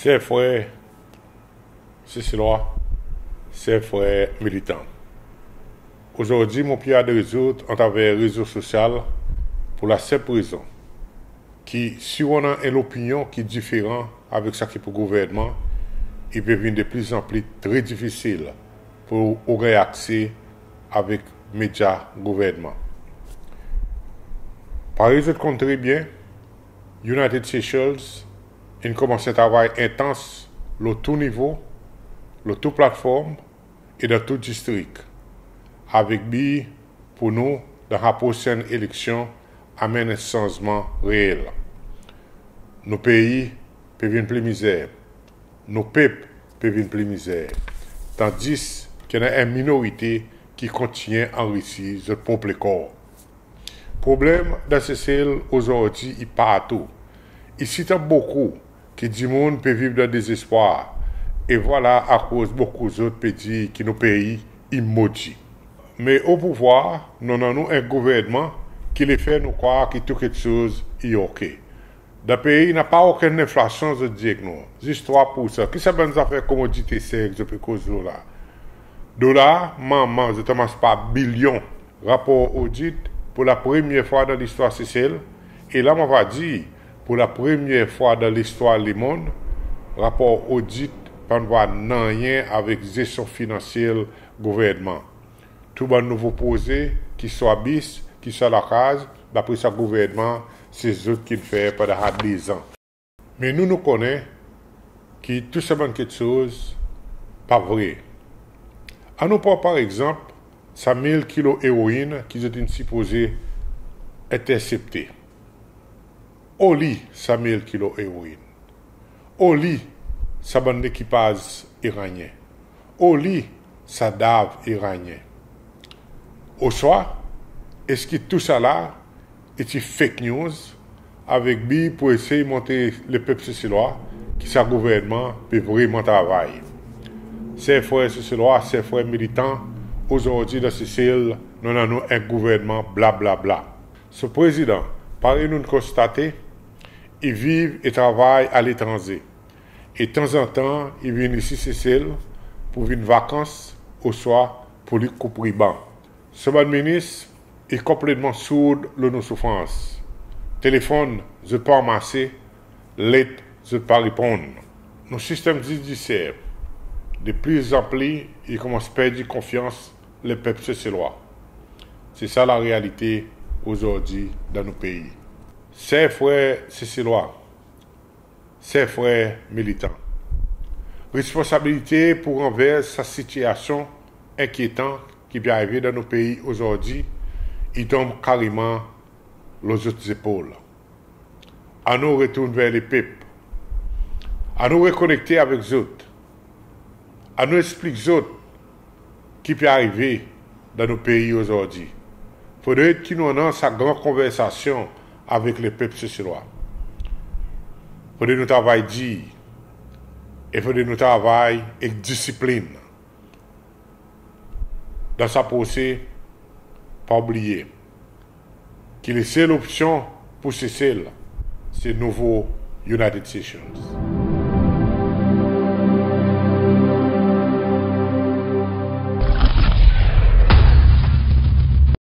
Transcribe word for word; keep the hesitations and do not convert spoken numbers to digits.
Ser, frer Seselwa, ser, frer militan, ozordi mon pe adres zot atraver rezo sosyal pour lasenp rezon ki si ou annan en lopinyon ki diferan avek sa ki pour gouvernman, i pe vin deplizanpli tre difisil pour ou ganny akse avek medya gouvernman. Parey zot konn tre byen, United Seychelles in konmans en travay entans lo tou nivo, lo tou platform e dan tou distrik, avek bi pour nou dan sa prosenn eleksyon anmenn en sanzman reel. Nou pei pe vin pli mizer, nou pep pe vin pli mizer, tandis ki annan en minorite ki kontinyen anrisi zot prop lekor. Problenm dan Sesel ozordi i partou. I sitan bokou ki dimoun pe viv dan dezespwar, e vwala akoz bokou zot pe dir ki nou pei i modi. Me o pouvwar, nou annan nou en gouvernman ki le fer nou krwar ki tou keksoz i oke. Dan pei napa okenn lenflasyon, zot dir ek nou, zis trwa poursan. Ki sa bann zafer komodite sek zot pe koz lo la? Dolar manman zot anmas par bilyon. Rapor odit pour lapremyer fwa dan listwar Sesel, e la mon ava dir pour lapremyer fwa dan listwar lemonn, rapor odit pa'n vwar nanryen avek zesyon finansyel gouvernman. Tou bann nouvo proze, ki swa bis, ki swa lakaz, dapre sa gouvernman, se zot ki'n fer pandan sa dezan. Me nou, nou konnen ki tou sa bann keksoz pa vre. Annou pran par egzanp sa mil kilo eroin ki zot in sipoze entersepte. Oli sa mil kilo eroin? Oli sa bann lekipaz iranyen? Oli sa dav iranyen? Oswa eski tousala i ti fake news avek bi pour esey montre lepep Seselwa ki sa gouvernman pe vreman travay? Ser, frer Seselwa, ser, frer militan, ozordi dan Sesel nou annan nou en gouvernman blablabla. So Prezidan, parey nou'n konstate, i viv e travay aletranze. E tanzantan i vin isi Sesel pour vin vakans oswa pour li koup riban. So bann minis i konpletman sourd lo nou soufrans. Telefonn zot pa anmase, let zot pa reponn. Nou sistenm zidisyer deplizanpli i konmans perdi konfyans lepep Seselwa. Se sa larealite ozordi dan nou pei. Ser, frer Seselwa, ser, frer militan, responsabilite pour ranvers sa sitiyasyon enkyetan ki pe arive dan nou pei ozordi i tonm kareman lo zot zepol. Annou retourn ver lepep. Annou rekonekte avek zot. Annou eksplik zot ki pe arive dan nou pei ozordi. Fodre ki nou annan sa gran konversasyon avek lepep Seselwa. Fodre nou travay dir e fodre nou travay ek disiplin. Dan sa proses, pa oubliye ki lesel opsyon pour Sesel se nouvo United Seychelles.